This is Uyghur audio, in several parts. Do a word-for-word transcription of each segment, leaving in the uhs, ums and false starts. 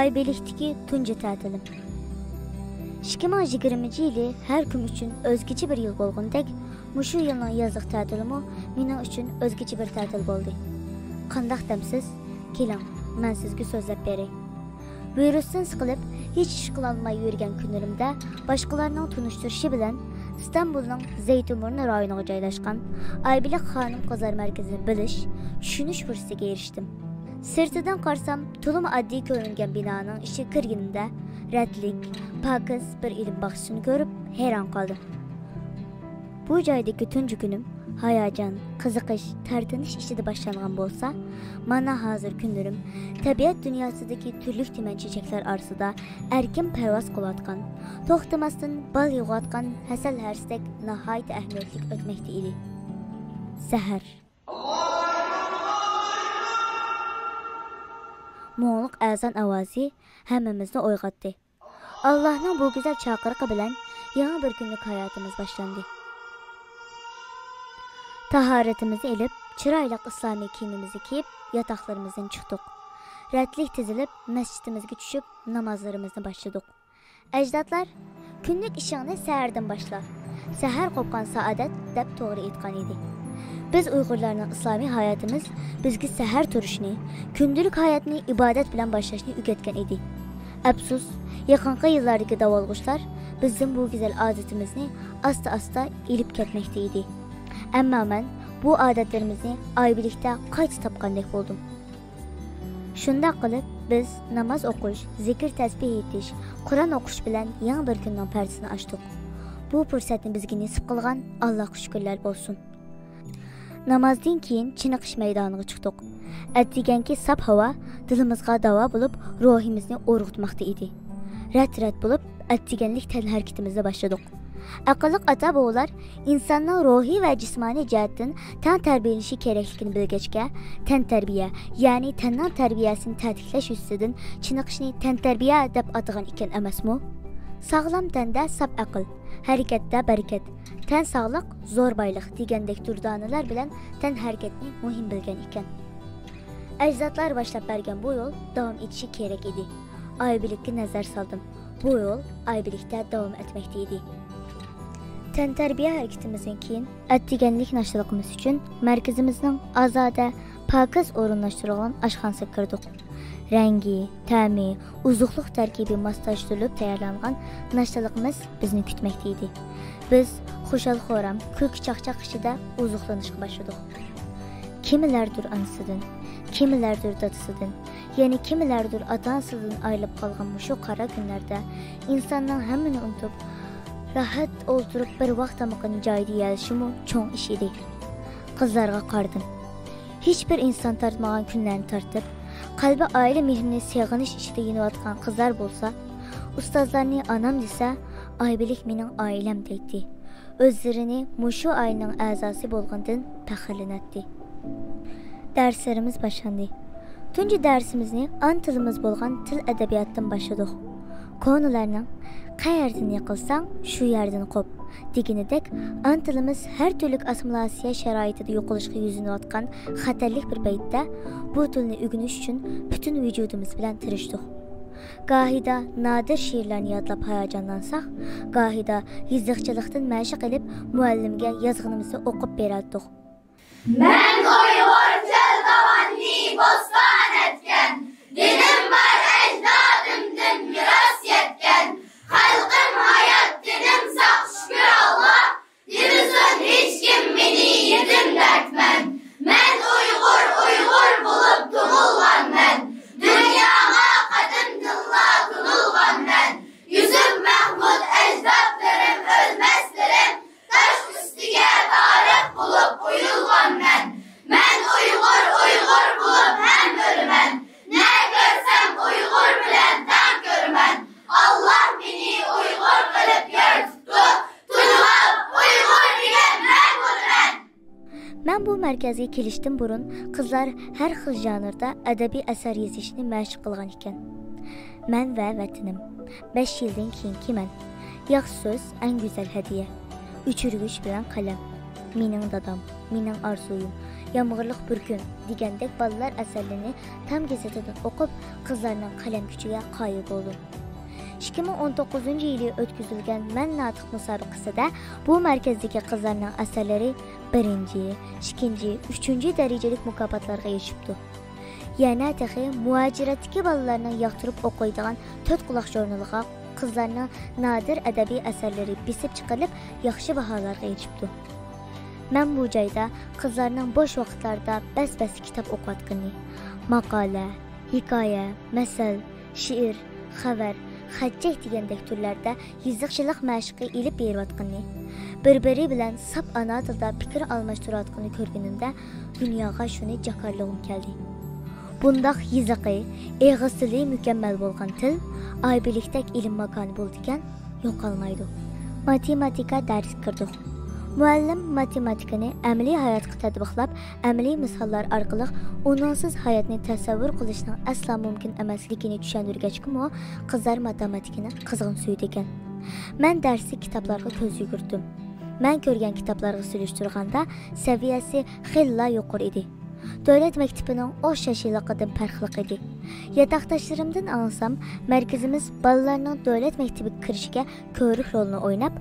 ئايبىلىكتىكى تۇنجى تەتىلىم. ئىككى مىڭ يىگىرمىنچى يىلى ھەر كىم ئۈچۈن ئۆزگىچە بىر يىل بولغىنىدەك، مۇشۇ يىلنىڭ يازلىق تەتىلىمۇ مېنىڭ ئۈچۈن ئۆزگىچە بىر تەتىل بولدى. قانداق دەمسىز؟ كېلىڭ، مەن سىزگە سۆزلەپ بېرەي. ۋىرۇستىن سىقىلىپ، ھېچ ئىش قىلالماي يۈرگەن كۈنلىرىمدە باشقىلارنىڭ تونۇشتۇرۇشى بىلەن ئىستانبۇلنىڭ زەيتۇنبۇرنۇ رايونىغا جايلاشقان ئايبىلىك خانىم-قىزلار مەركىزىنى بىلىش، چۈشىنىش پۇرسىتىگە ئېرىشتىم. سىرتىدىن قارىسام، تولىمۇ ئاددىي كۆرۈنگەن بىنانىڭ ئىچىگە كىرگىنىمدە، رەتلىك، پاكىز بىر ئىلىم باغچىسىنى كۆرۈپ، ھەيران قالدىم. بۇ جايدىكى تۇنجى كۈنۈم ھاياجان، قىزىقىش، تارتىنىش ئىچىدە باشلانغان بولسا، مانا ھازىر كۈنلىرىم تەبىئەت دۇنياسىدىكى تۈرلۈك-تۈمەن چېچەكلەر ئارىسىدا ئەركىن پەرۋاز قىلىۋاتقان، توختىماستىن بال يېغىۋاتقان ھەسەل ھەرىسىدەك ناھايىتى ئەھمىيەتلىك ئۆتمەكتە ئىدى. سەھەر. مۇڭلۇق ئەزان ئاۋازى ھەممىمىزنى ئويغاتتى. ئاللاھنىڭ بۇ گۈزەل چاقىرىقى بىلەن يېڭى بىر كۈنلۈك ھاياتىمىز باشلاندى. تاھارىتىمىزنى ئېلىپ، چىرايلىق ئىسلامىي كىيىمىمىزنى كىيىپ، ياتاقلىرىمىزدىن چىقتۇق. رەتلىك تىزىلىپ، مەسچىتىمىزگە چۈشۈپ، نامازلىرىمىزنى باشلىدۇق. ئەجدادلار، «كۈنلۈك ئىشىڭنى سەھەردىن باشلا، سەھەر قوپقان سائادەت» دەپ توغرا ئېيتقان ئىدى. بىز ئۇيغۇرلارنىڭ ئىسلامىي ھاياتىمىز بىزگە سەھەر تۇرۇشنى، كۈندىلىك ھاياتنى ئىبادەت بىلەن باشلاشنى ئۆگەتكەن ئىدى. ئەپسۇس، يېقىنقى يىللاردىكى داۋالغۇشلار بىزدىن بۇ گۈزەل ئادىتىمىزنى ئاستا-ئاستا ئېلىپ كەتمەكتە ئىدى. ئەمما مەن بۇ ئادەتلىرىمىزنى ئايبىلىكتە قايتا تاپقاندەك بولدۇم. شۇنداق قىلىپ، بىز ناماز ئوقۇش، زىكىر تەسبىھ ئېيتىش، قۇرئان ئوقۇش بىلەن يېڭى بىر كۈننىڭ پەردىسىنى ئاچتۇق. بۇ پۇرسەتنى بىزگە نېسىپ قىلغان ئاللاھقا شۈكۈرلەر بولسۇن. نامازدىن كېيىن چېنىقىش مەيدانىغا چىقتۇق. ئەتىگەنكى ساپ ھاۋا دىلىمىزغا داۋا بولۇپ، روھىمىزنى ئورغۇتماقتا ئىدى. رەت-رەت بولۇپ، ئەتىگەنلىك تەنھەرىكىتىمىزنى باشلىدۇق. ئەقىللىق ئاتا-بوۋىلار ئىنساننىڭ روھىي ۋە جىسمانىي جەھەتتىن تەڭ تەربىيەلىنىشى كېرەكلىكىنى بىلگەچكە، تەنتەربىيە، يەنى تەننىڭ تەربىيەسىنى تەتىقلەش يۈزىسىدىن چېنىقىشنى تەنتەربىيە دەپ ئاتىغان ئىكەن ئەمەسمۇ؟ ساغلام تەندە ساپ ئەقىل، ھەرىكەتتە بەرىكەت، تەن ساغلىق زور بايلىق دېگەندەك دۇردانىلەر بىلەن تەنھەرىكەتنى مۇھىم بىلگەن ئىكەن. ئەجدادلار باشلاپ بەرگەن بۇ يول داۋام ئېتىشى كېرەك ئىدى. ئايبىلىككە نەزەر سالدىم. بۇ يول ئايبىلىكتە داۋام ئەتمەكتە ئىدى. تەنتەربىيە ھەرىكىتىمىزدىن كېيىن ئەتىگەنلىك ناشتىلىقىمىز ئۈچۈن مەركىزىمىزنىڭ ئازادە، پاكىز ئورۇنلاشتۇرۇلغان ئاشخانىسىغا كىردۇق. رەڭگى، تەمى، ئوزۇقلۇق تەركىبى ماسلاشتۇرۇلۇپ تەييارلانغان ناشتىلىقىمىز بىزنى كۈتمەكتە ئىدى. بىز خۇشال-خۇرام، كۈلكە-چاقچاق ئىچىدە ئوزۇقلىنىشقا باشلىدۇق. كىملەردۇر ئانىسىدىن، كىملەردۇر دادىسىدىن، يەنە كىملەردۇر ئاتا-ئانىسىدىن ئايرىلىپ قالغان مۇشۇ قارا كۈنلەردە ئىنساننىڭ ھەممىنى ئۇنتۇپ، راھەت ئولتۇرۇپ بىر ۋاق تامىقىنى جايىدا يېيەلىشىمۇ چوڭ ئىش ئىدى. قىزلارغا قارىدىم. ھېچبىر ئىنسان تارتمىغان كۈنلەرنى تارتىپ، قەلبى ئائىلە مېھرىنى سېغىنىش ئىچىدە يېنىۋاتقان قىزلار بولسا، ئۇستازلارنى ئانام دېسە، ئايبىلىك مېنىڭ ئائىلەم دەيتتى. ئۆزلىرىنى مۇشۇ ئائىلىنىڭ ئەزاسى بولغىنىدىن پەخىرلىنەتتى. دەرسلىرىمىز باشلاندى. تۇنجى دەرسىمىزنى ئانا تىلىمىز بولغان تىل ئەدەبىياتتىن باشلىدۇق. كونىلارنىڭ «قەيەردىن يىقىلساڭ، شۇ يەردىن قوپ» دېگىنىدەك، ئانا تىلىمىز ھەر تۈرلۈك ئاسسىمىلياتسىيە شارائىتىدا يوقىلىشقا يۈزلىنىۋاتقان خەتەرلىك بىر پەيتتە، بۇ تىلنى ئۆگىنىش ئۈچۈن پۈتۈن ۋۇجۇدىمىز بىلەن تىرىشتۇق. گاھىدا نادىر شېئىرلارنى يادلاپ ھاياجانلانساق، گاھىدا يېزىقچىلىقتىن مەشىق ئېلىپ، مۇئەللىمگە يازغىنىمىزنى ئوقۇپ بېرەتتۇق. مەن ئۇيغۇر چۆل داۋاننى بوستان ئەتكەن، دىنىم بار ئەجدادىمدىن مىراس يەتكەن، خەلقىم ھايات، دىنىم ساق، شۈكۈر ئاللا، دېمىسۇن ھېچكىم مېنى يېتىم دەردمەن. مەن ئۇيغۇر، ئۇيغۇر بولۇپ تۇغۇلغانمەن، دۇنياغا قەدىمدىنلا تونۇلغانمەن. يۈسۈپ مەھمۇد ئەجدادلىرىم ئۆلمەسلىرىم، تاش ئۈستىگە تارىخ بولۇپ ئويۇلغانمەن. مەن ئۇيغۇر، ئۇيغۇر بولۇپ ھەم ئۆلىمەن. نە كۆرسەم ئۇيغۇر بىلەن تەڭ كۆرىمەن. ئاللا مېنى ئۇيغۇر قىلىپ يارىتىپتۇ. تونۇلۇپ ئۇيغۇر دېگەن مەن بولىمەن. مەن بۇ مەركەزگە كېلىشتىن بۇرۇن قىزلار ھەر خىل ژانىردا ئەدەبىي ئەسەر يېزىشنى مەشىق قىلغان ئىكەن. مەن ۋە ۋەتىنىم. بەش يىلدىن كېيىنكى مەن. ياخشى سۆز، ئەڭ گۈزەل ھەدىيە. ئۆچۈرگۈچ بىلەن قەلەم. مېنىڭ دادام، مېنىڭ ئارزۇيۇم، يامغۇرلۇق بىر كۈن دېگەندەك بالىلار ئەسەرلىرىنى تام گېزىتىدىن ئوقۇپ، قىزلارنىڭ قەلەم كۈچىگە قايىل بولدۇم. ئىككى مىڭ ئون توققۇزىنچى يىلى ئۆتكۈزۈلگەن مەن ناتىق مۇسابىقىسىدە بۇ مەركەزدىكى قىزلارنىڭ ئەسەرلىرى بىرىنچى، ئىككىنچى، ئۈچىنچى دەرىجىلىك مۇكاپاتلارغا ئېرىشىپتۇ. يەنە تېخى مۇھاجىرەتتىكى بالىلارنىڭ ياقتۇرۇپ ئوقۇيدىغان تۆت قۇلاق ژۇرنىلىغا قىزلارنىڭ نادىر ئەدەبىي ئەسەرلىرى بېسىپ چىقىرىلىپ، ياخشى باھالارغا ئېرىشىپتۇ. مەن بۇ جايدا قىزلارنىڭ بوش ۋاقىتلاردا بەس-بەستە كىتاب ئوقۇۋاتقىنى، ماقالە، ھېكايە، مەسەل، شېئىر، خەۋەر، خەتچەك دېگەندەك تۈرلەردە يېزىقچىلىق مەشقى ئېلىپ بېرىۋاتقىنىنى، بىر-بىرى بىلەن ساپ ئانا تىلدا پىكىر ئالماشتۇرۇۋاتقىنىنى كۆرگىنىمدە دۇنياغا شۇنى جاكارلىغۇم كەلدى. بۇنداق يېزىقى، ئېغىز تىلى مۇكەممەل بولغان تىل ئايبىلىكتەك ئىلىم ماكانى بولىدىكەن، يوقالمايدۇ. ماتېماتىكا دەرسكە كىردۇق. مۇئەللىم ماتېماتىكىنى ئەمەلىي ھاياتقا تەتبىقلاپ، ئەمەلىي مىساللار ئارقىلىق ئۇنىڭسىز ھاياتنى تەسەۋۋۇر قىلىشنىڭ ئەسلا مۇمكىن ئەمەسلىكىنى چۈشەندۈرگەچكىمۇ، قىزلار ماتېماتىكىنى قىزغىن سۆيىدىكەن. مەن دەرسلىك كىتابلارغا كۆز يۈگۈرتتۈم. مەن كۆرگەن كىتابلارغا سېلىشتۇرغاندا، سەۋىيەسى خېلىلا يۇقىرى ئىدى. دۆلەت مەكتىپىنىڭ ئوخشاش يىللىقىدىن پەرقلىق ئىدى. ياتاقداشلىرىمدىن ئاڭلىسام، مەركىزىمىز بالىلارنىڭ دۆلەت مەكتىپىگە كىرىشىگە كۆۋرۈك رولىنى ئويناپ،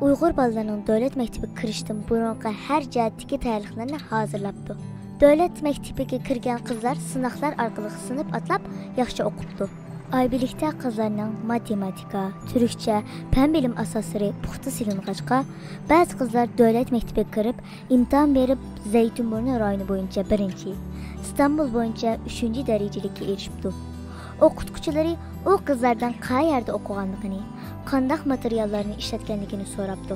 ئۇيغۇر بالىلىرىنىڭ دۆلەت مەكتىپىگە كىرىشتىن بۇرۇنقى ھەر جەھەتتىكى تەييارلىقلىرىنى ھازىرلاپتۇ. دۆلەت مەكتىپىگە كىرگەن قىزلار سىناقلار ئارقىلىق سىنىپ ئاتلاپ، ياخشى ئوقۇپتۇ. ئايبىلىكتە قىزلارنىڭ ماتېماتىكا، تۈركچە، پەن بىلىم ئاساسلىرى پۇختا سېلىنغاچقا، بەزى قىزلار دۆلەت مەكتىپىگە كىرىپ، ئىمتىھان بېرىپ، زەيتۇنبۇرنى رايونى بويىچە بىرىنچى، ئىستانبۇل بويىچە ئۈچىنچى دەرىجىلىككە ئېرىشىپتۇ. ئوقۇتقۇچىلىرى ئۇ قىزلاردىن قەيەردە ئوقۇغانلىقىنى، قانداق ماتېرىياللارنى ئىشلەتكەنلىكىنى سوراپتۇ.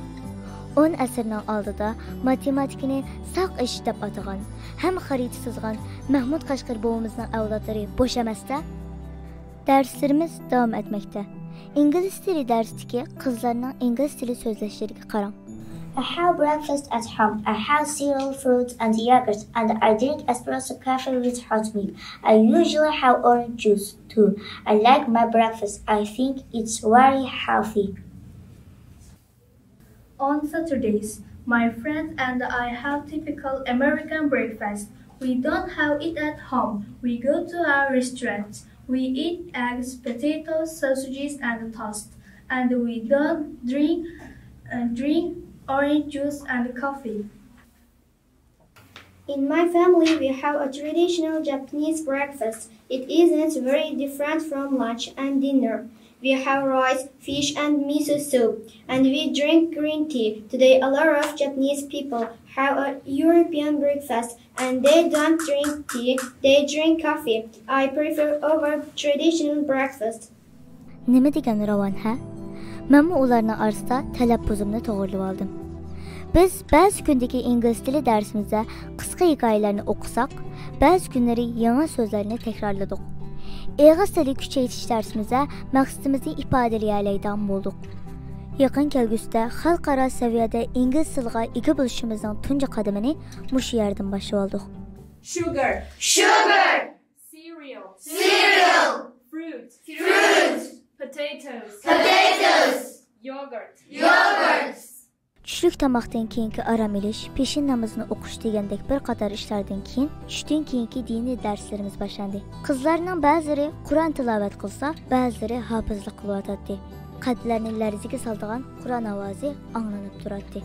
ئون ئەسىرنىڭ ئالدىدا ماتېماتىكىنى ساق ئىش دەپ ئاتىغان ھەم خەرىتە سىزغان مەھمۇد قەشقىرى بوۋىمىزنىڭ ئەۋلادلىرى بوش ئەمەستە؟ دەرسلىرىمىز داۋام ئەتمەكتە. ئىنگلىز تىلى دەرسىدىكى قىزلارنىڭ ئىنگلىز تىلى سۆزلەشلىرىگە قاراڭ. I have breakfast at home. I have cereal, fruit, and yogurt, and I drink espresso coffee with hot milk. I usually have orange juice too. I like my breakfast. I think it's very healthy. On Saturdays, my friends and I have typical American breakfast. We don't have it at home. We go to a restaurant. We eat eggs, potatoes, sausages, and toast. And we don't drink, uh, drink orange juice and coffee. In my family, we have a traditional Japanese breakfast. It isn't very different from lunch and dinner. We have rice, fish, and miso soup, and we drink green tea. Today, a lot of Japanese people have a European breakfast, and they don't drink tea, they drink coffee. I prefer our traditional breakfast. نېمە دېگەن راۋان ھە؟ مەنمۇ ئۇلارنىڭ ئارىسىدا تەلەپپۇزۇمنى توغرىلىۋالدىم. بىز بەزى كۈندىكى ئىنگلىز تىلى دەرسىمىزدە قىسقا ھېكايىلەرنى ئوقۇساق، بەزى كۈنلىرى يېڭى سۆزلەرنى تەكرارلىدۇق. ئېغىز تىلى كۈچەيتىش دەرسىمىزدە مەقسىتىمىزنى ئىپادىلىيەلەيدىغان بولدۇق. يېقىن كەلگۈسىدە خەلقئارا سەۋىيەدە ئىنگلىز تىلىغا ئىگە بولۇشىمىزنىڭ تۇنجى قەدىمىنى مۇشۇ يەردىن باشلىۋالدۇق. Sugar. Sugar. Cereal. Cereal. Fruit. Fruit. Potatoes. Potatoes. Yogurt. Yogurt. چۈشلۈك تاماقتىن كېيىنكى ئارام ئېلىش، پېشىن نامىزىنى ئوقۇش دېگەندەك بىر قاتار ئىشلاردىن كېيىن، چۈشتىن كېيىنكى دىنىي دەرسلىرىمىز باشلاندى. قىزلارنىڭ بەزىلىرى قۇرئان تىلاۋەت قىلسا، بەزىلىرى ھاپىزلىق قىلىۋاتاتتى. قەلبلەرنى لەرزىگە سالىدىغان قۇرئان ئاۋازى ئاڭلىنىپ تۇراتتى.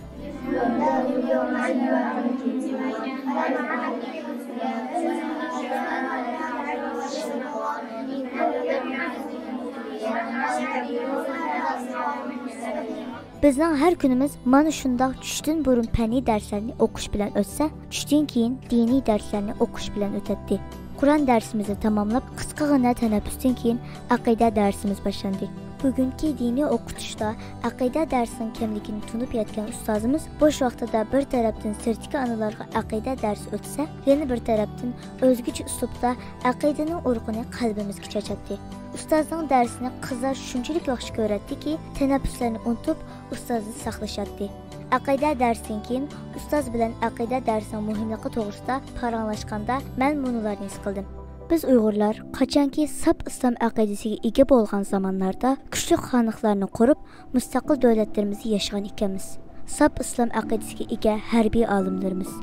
بىزنىڭ ھەر كۈنىمىز مانا شۇنداق چۈشتىن بۇرۇن پەننىي دەرسلەرنى ئوقۇش بىلەن ئۆتسە، چۈشتىن كېيىن دىنىي دەرسلەرنى ئوقۇش بىلەن ئۆتەتتى. قۇرئان دەرسىمىزنى تاماملاپ، قىسقىغىنە تەنەپپۇستىن كېيىن ئەقىدە دەرسىمىز باشلاندى. بۈگۈنكى دىنىي ئوقۇتۇشتا ئەقىدە دەرسىنىڭ كەملىكىنى تونۇپ يەتكەن ئۇستازىمىز بوش ۋاقتىدا بىر تەرەپتىن سىرتتىكى ئانىلارغا ئەقىدە دەرسى ئۆتسە، يەنە بىر تەرەپتىن ئۆزگىچە ئۇسلۇبتا ئەقىدىنىڭ ئۇرۇقىنى قەلبىمىزگە چاچاتتى. ئۇستازنىڭ دەرسىنى قىزلار شۇنچىلىك ياخشى كۆرەتتىكى، تەنەپپۇسلارنى ئۇنتۇپ، ئۇستازنى ساقلىشاتتى. ئەقىدە دەرسىدىن كېيىن ئۇستاز بىلەن ئەقىدە دەرسىنىڭ مۇھىملىقى توغرىسىدا پاراڭلاشقاندا، مەن مۇنۇلارنى ھېس قىلدىم. بىز ئۇيغۇرلار قاچانكى ساپ ئىسلام ئەقىدىسىگە ئىگە بولغان زامانلاردا كۈچلۈك خانلىقلارنى قۇرۇپ، مۇستەقىل دۆلەتلىرىمىزدە ياشىغان ئىكەنمىز. ساپ ئىسلام ئەقىدىسىگە ئىگە ھەربىي ئالىملىرىمىز،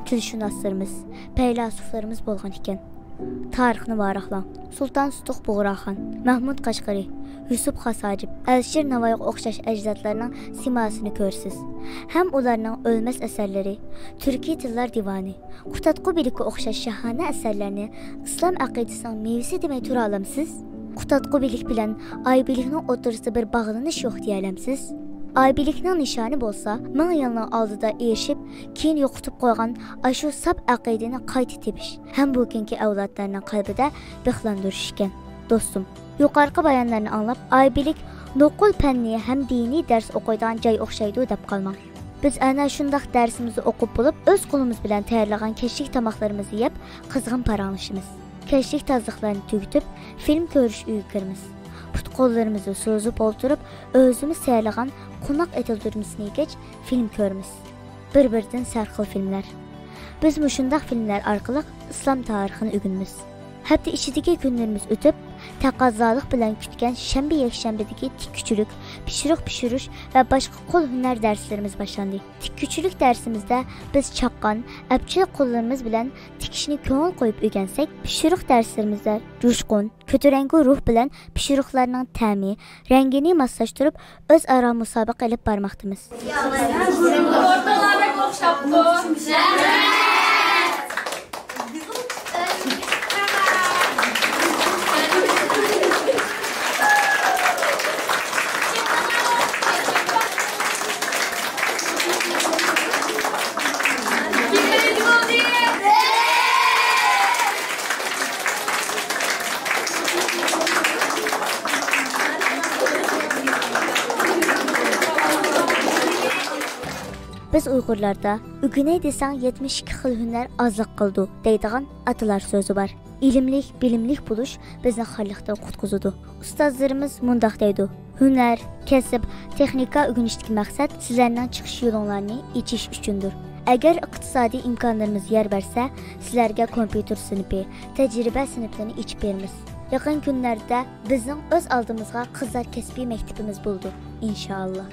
تىلشۇناسلىرىمىز، پەيلاسوفلىرىمىز بولغان ئىكەن. تارىخنى ۋاراقلاڭ. سۇلتان سۇتۇق بۇغراخان، مەھمۇد قەشقىرى، يۈسۈپ خاس ھاجىپ، ئەلىشىر ناۋايىغا ئوخشاش ئەجدادلارنىڭ سىماسىنى كۆرىسىز. ھەم ئۇلارنىڭ ئۆلمەس ئەسەرلىرى، تۈركىي تىللار دىۋانى، قۇتادغۇ بىلىككە ئوخشاش شاھانە ئەسەرلەرنى ئىسلام ئەقىدىسىنىڭ مېۋىسى دېمەي تۇرالامسىز؟ قۇتادغۇ بىلىك بىلەن ئايبىلىكنىڭ ئوتتۇرىسىدا بىر باغلىنىش يوق دېيەلەمسىز؟ ئايبىلىكنىڭ نىشانى بولسا، مىڭ يىلنىڭ ئالدىدا ئېرىشىپ، كېيىن يوقىتىپ قويغان ئاشۇ ساپ ئەقىدىنى قايتا تېپىش ھەم بۇ كۈنكى ئەۋلادلارنىڭ قەلبىدە بىخلاندۇرۇش ئىكەن. دوستۇم، يۇقىرىقى بايانلارنى ئاڭلاپ، ئايبىلىك نوقۇل پەننىي ھەم دىنىي دەرس ئوقۇيدىغان جاي ئوخشايدۇ دەپ قالماڭ. بىز ئەنە شۇنداق دەرسىمىزنى ئوقۇپ بولۇپ، ئۆز قولىمىز بىلەن تەييارلىغان كەچلىك تاماقلىرىمىزنى يەپ، قىزغىن پاراڭلىشىمىز. كەچلىك تازىلىقلارنى تۈگىتىپ، فىلىم كۆرۈش ئۆيىگە كىرىمىز. پۇت-قوللىرىمىزنى سوزۇپ ئولتۇرۇپ، ئۆزىمىز تەييارلىغان قوناق ئېتىلدۈرمىسىنى يېگەچ، فىلىم كۆرىمىز. بىر-بىرىدىن سەرخىل فىلىملەر. بىز مۇشۇنداق فىلىملەر ئارقىلىق ئىسلام تارىخىنى ئۆگىنىمىز. ھەپتە ئىچىدىكى كۈنلىرىمىز ئۆتۈپ، تەقەززالىق بىلەن كۈتكەن شەنبە، يەكشەنبىدىكى تىككۈچىلىك، پىشۇرۇق پىشۇرۇش ۋە باشقا قول ھۈنەر دەرسلىرىمىز باشلاندى. تىككۈچىلىك دەرسىمىزدە بىز چاققان، ئەپچىل قوللىرىمىز بىلەن تىكىشنى كۆڭۈل قويۇپ ئۆگەنسەك، پىشۇرۇق دەرسلىرىمىزدە جۇشقۇن، كۆتۈرەڭگۈ روھ بىلەن پىشۇرۇقلارنىڭ تەمى، رەڭگىنى ماسلاشتۇرۇپ، ئۆزئارا مۇسابىقە ئېلىپ بارماقتىمىز. ئورتاقلار بەك ئوخشاپتۇ. بىز ئۇيغۇرلاردا «ئۆگىنەي دېسەڭ، يەتمىش ئىككى خىل ھۈنەر ئازلىق قىلىدۇ» دەيدىغان ئاتىلار سۆزى بار. ئىلىملىك، بىلىملىك بولۇش بىزنى خارلىقتىن قۇتقۇزىدۇ. ئۇستازلىرىمىز مۇنداق دەيدۇ: «ھۈنەر، كەسىپ، تېخنىكا ئۆگىنىشتىكى مەقسەت سىلەرنىڭ چىقىش يولۇڭلارنى ئېچىش ئۈچۈندۇر. ئەگەر ئىقتىسادىي ئىمكانلىرىمىز يار بەرسە، سىلەرگە كومپيۇتېر سىنىپى، تەجرىبە سىنىپلىرىنى ئېچىپ بېرىمىز. يېقىن كۈنلەردە بىزنىڭ ئۆز ئالدىمىزغا قىزلار كەسپىي مەكتىپىمىز بولىدۇ، ئىنشائاللا.»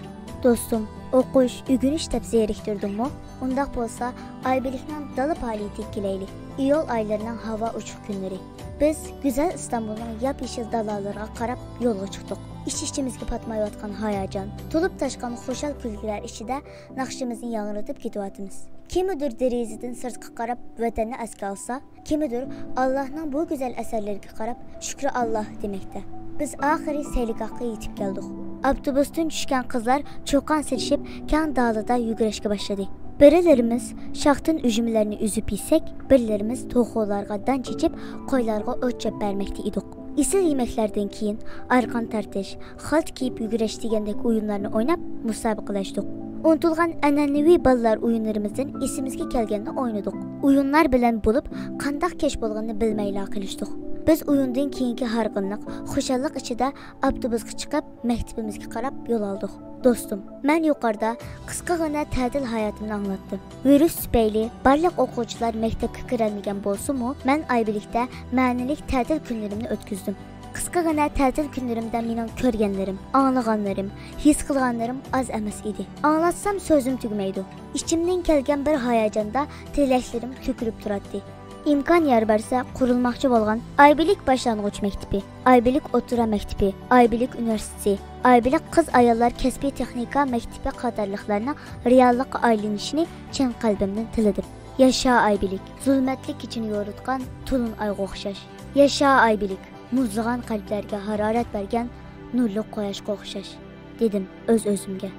دوستۇم، ئوقۇش، ئۆگىنىش دەپ زېرىكتۈردۈممۇ؟ ئۇنداق بولسا، ئايبىلىكنىڭ دالا پائالىيىتىگە كېلەيلى. ئىيۇل ئايلىرىنىڭ ھاۋا ئوچۇق كۈنلىرى. بىز گۈزەل ئىستانبۇلنىڭ ياپيېشىل دالالىرىغا قاراپ يولغا چىقتۇق. ئىچ-ئىچىمىزگە پاتمايۋاتقان ھاياجان، تولۇپ تاشقان خۇشال كۈلكىلەر ئىچىدە ناخشىمىزنى ياڭرىتىپ كېتىۋاتىمىز. كىمدۇر دېرىزىدىن سىرتقا قاراپ ۋەتەننى ئەسكە ئالسا، كىمدۇر ئاللاھنىڭ بۇ گۈزەل ئەسەرلىرىگە قاراپ «شۈكرى ئاللاھ» دېمەكتە. بىز ئاخىرى سەيلىگاھقا يېتىپ كەلدۇق. ئاپتوبۇستىن چۈشكەن قىزلار چۇقان سېلىشىپ، كەڭ دالىدا يۈگۈرۈشكە باشلىدى. بىرلىرىمىز شاختىن ئۈجمىلەرنى ئۈزۈپ يېسەك، بىرلىرىمىز توخۇلارغا دان چېچىپ، قويلارغا ئوت چەپ بەرمەكتە ئىدۇق. ئېسىل يېمەكلەردىن كېيىن ئارقان تارتىش، خالتا كىيىپ يۈگۈرۈش دېگەندەك ئويۇنلارنى ئويناپ مۇسابىقىلەشتۇق. ئۇنتۇلغان ئەنئەنىۋى بالىلار ئويۇنلىرىمىزدىن ئېسىمىزگە كەلگەننى ئوينىدۇق. ئويۇنلار بىلەن بولۇپ قانداق كەچ بولغىنىنى بىلمەيلا قېلىشتۇق. بىز ئويۇندىن كېيىنكى ھارغىنلىق، خۇشاللىق ئىچىدە ئاپتوبۇسقا چىقىپ، مەكتىپىمىزگە قاراپ يول ئالدۇق. دوستۇم، مەن يۇقىرىدا قىسقىغىنە تەتىل ھاياتىمنى ئاڭلاتتىم. ۋىرۇس تۈپەيلى بارلىق ئوقۇغۇچىلار مەكتەپكە كىرەلمىگەن بولسىمۇ، مەن ئايبىلىكتە مەنىلىك تەتىل كۈنلىرىمنى ئۆتكۈزدۈم. قىسقىغىنە تەتىل كۈنلىرىمدە مېنىڭ كۆرگەنلىرىم، ئاڭلىغانلىرىم، ھېس قىلغانلىرىم ئاز ئەمەس ئىدى. ئاڭلاتسام سۆزۈم تۈگىمەيدۇ. ئىچىمدىن كەلگەن بىر ھاياجاندا تىلەكلىرىم تۆكۈلۈپ تۇراتتى. ئىمكان يار بەرسە، قۇرۇلماقچى بولغان ئايبىلىك باشلانغۇچ مەكتىپى، ئايبىلىك ئوتتۇرا مەكتىپى، ئايبىلىك ئۇنىۋېرسىتېتى، ئايبىلىك قىز-ئاياللار كەسپىي تېخنىكا مەكتىپى قاتارلىقلارنىڭ رېئاللىققا ئايلىنىشىنى چىن قەلبىمدىن تىلىدىم. ياشا ئايبىلىك، زۇلمەتلىك كېچىنى يورۇتقان تولۇن ئايغا ئوخشاش. ياشا ئايبىلىك، مۇزلىغان قەلبلەرگە ھارارەت بەرگەن نۇرلۇق قۇياشقا ئوخشاش، دېدىم ئۆز-ئۆزۈمگە.